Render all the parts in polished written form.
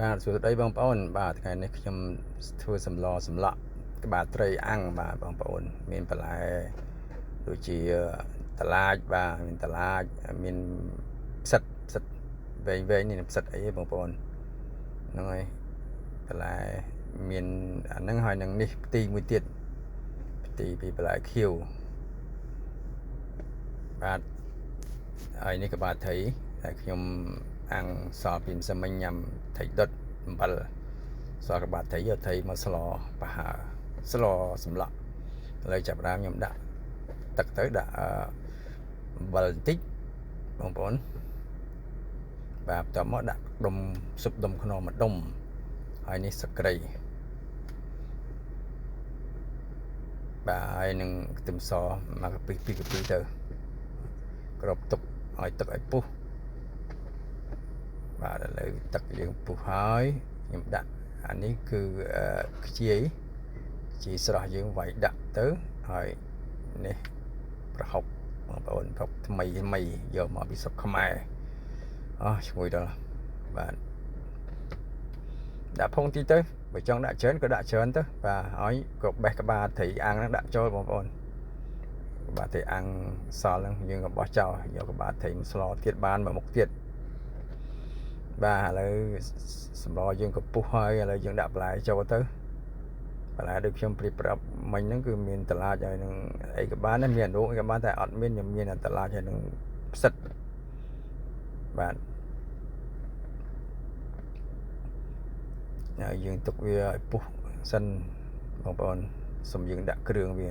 បាទសួស្តីបងប្អូនបាទថ្ងៃនេះខ្ញុំធ្វើសម្លសម្លក់ក្បាលត្រីអាំងបាទបងប្អូនមានបន្លែដូចជាតឡាចបាទមានតឡាចមានផ្សិតផ្សិតវែងវែងនេះផ្សិតអីបងប្អូនហ្នឹងហើយបន្លែមានអាហ្នឹងហើយនឹងនេះផ្ទីមួយទៀតផ្ទីពីបន្លែខៀវបាទហើយនេះក្បាលត្រីតែខ្ញុំអាំងសល់ពីម្សិលមិញញ៉ាំត្រីដុតអំបិលសល់ក្បាលត្រីយកត្រីមកស្លប្រហើស្លសម្លក់ឥឡូវចាប់ដើមខ្ញុំដាក់ទឹកទៅដាក់អំបិលបន្តិចបងប្អូនបាទបន្ទាប់មកដាក់ដុំស៊ុបដុំខ្នុរមួយដុំហើយនេះសក្រីបាទហើយនឹងខ្ទឹមសមួយកពីពីរកពីទៅក្របទុកឲ្យទឹកឲ្យពុះបាទឥឡូវទឹកយើងពុះហើយខ្ញុំដាក់អានេះគឺខ្ជាយខ្ជាយស្រស់យើងវាយដាក់ទៅហើយនេះប្រហុកបងប្អូនប្រហុកថ្មីថ្មីយកមកពីស្រុកខ្មែរអស់ឈ្ងុយដល់បាទដាក់ផុងទីទៅបើចង់ដាក់ច្រើនក៏ដាក់ច្រើនទៅបាទហើយក៏បេះក្បាលត្រីអាំងហ្នឹងដាក់ចូលបងប្អូនក្បាលត្រីអាំងសល់ហ្នឹងយើងក៏បោះចោលយកក្បាលត្រីមកស្លទៀតបានមួយមុខទៀតបាទឥឡូវសម្លយើងក៏ពុះហើយឥឡូវយើងដាក់បន្លែចូលទៅបន្លែដូចខ្ញុំព្រៀបប្រាប់មិញហ្នឹងគឺមានតឡាចហើយនឹងអីក៏បានដែរមានអនុអីក៏បានតែអត់មានខ្ញុំមានតឡាចហើយនឹងផ្សិតបាទហើយយើងទុកវាឲ្យពុះសិនបងប្អូនសូមយើងដាក់គ្រឿងវា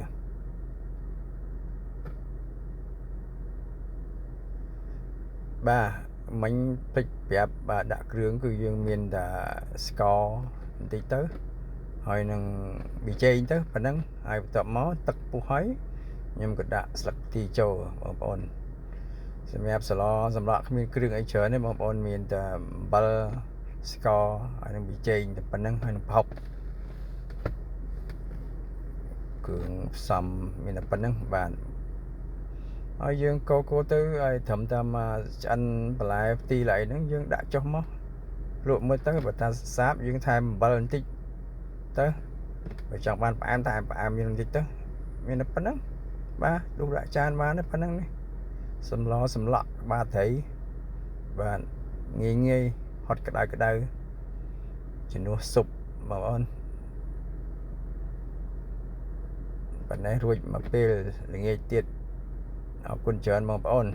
បាទមិញភ្លេចប្រាប់បាទដាក់គ្រឿងគឺយើងមានតែស្ករបន្តិចទៅហើយនឹងប៊ីចេងទៅប៉ុណ្ណឹងហើយបន្ទាប់មកទឹកពុះហើយខ្ញុំក៏ដាក់ស្លឹកទីចូលបងប្អូនសម្រាប់សម្លសម្លក់គ្មានគ្រឿងអីច្រើនទេបងប្អូនមានតែអំបិលស្ករហើយនឹងប៊ីចេងតែប៉ុណ្ណឹងហើយនឹងប្រហុកគ្រឿងផ្សំមានតែប៉ុណ្ណឹងបាទហើយយើងកូរទៅឲ្យត្រឹមតែមកឆ្អិនបន្លែផ្ទីឡៃហ្នឹងយើងដាក់ចុះមកលក់មើលទៅបើថាសាបយើងថែមអំបិលបន្តិចទៅបើចង់បានផ្អែមថែមផ្អែមយើងបន្តិចទៅមានតែប៉ុណ្ណឹងបាទដួសដាក់ចានបានតែប៉ុណ្ណឹងនេះសម្លសម្លក់ក្បាលត្រីបាទងាយងាយហត់ក្តៅក្តៅជំនួសស៊ុបបងប្អូនប៉ុណ្ណេះរួចមកពេលល្ងាចទៀតអរគុណច្រើនបងប្អូន។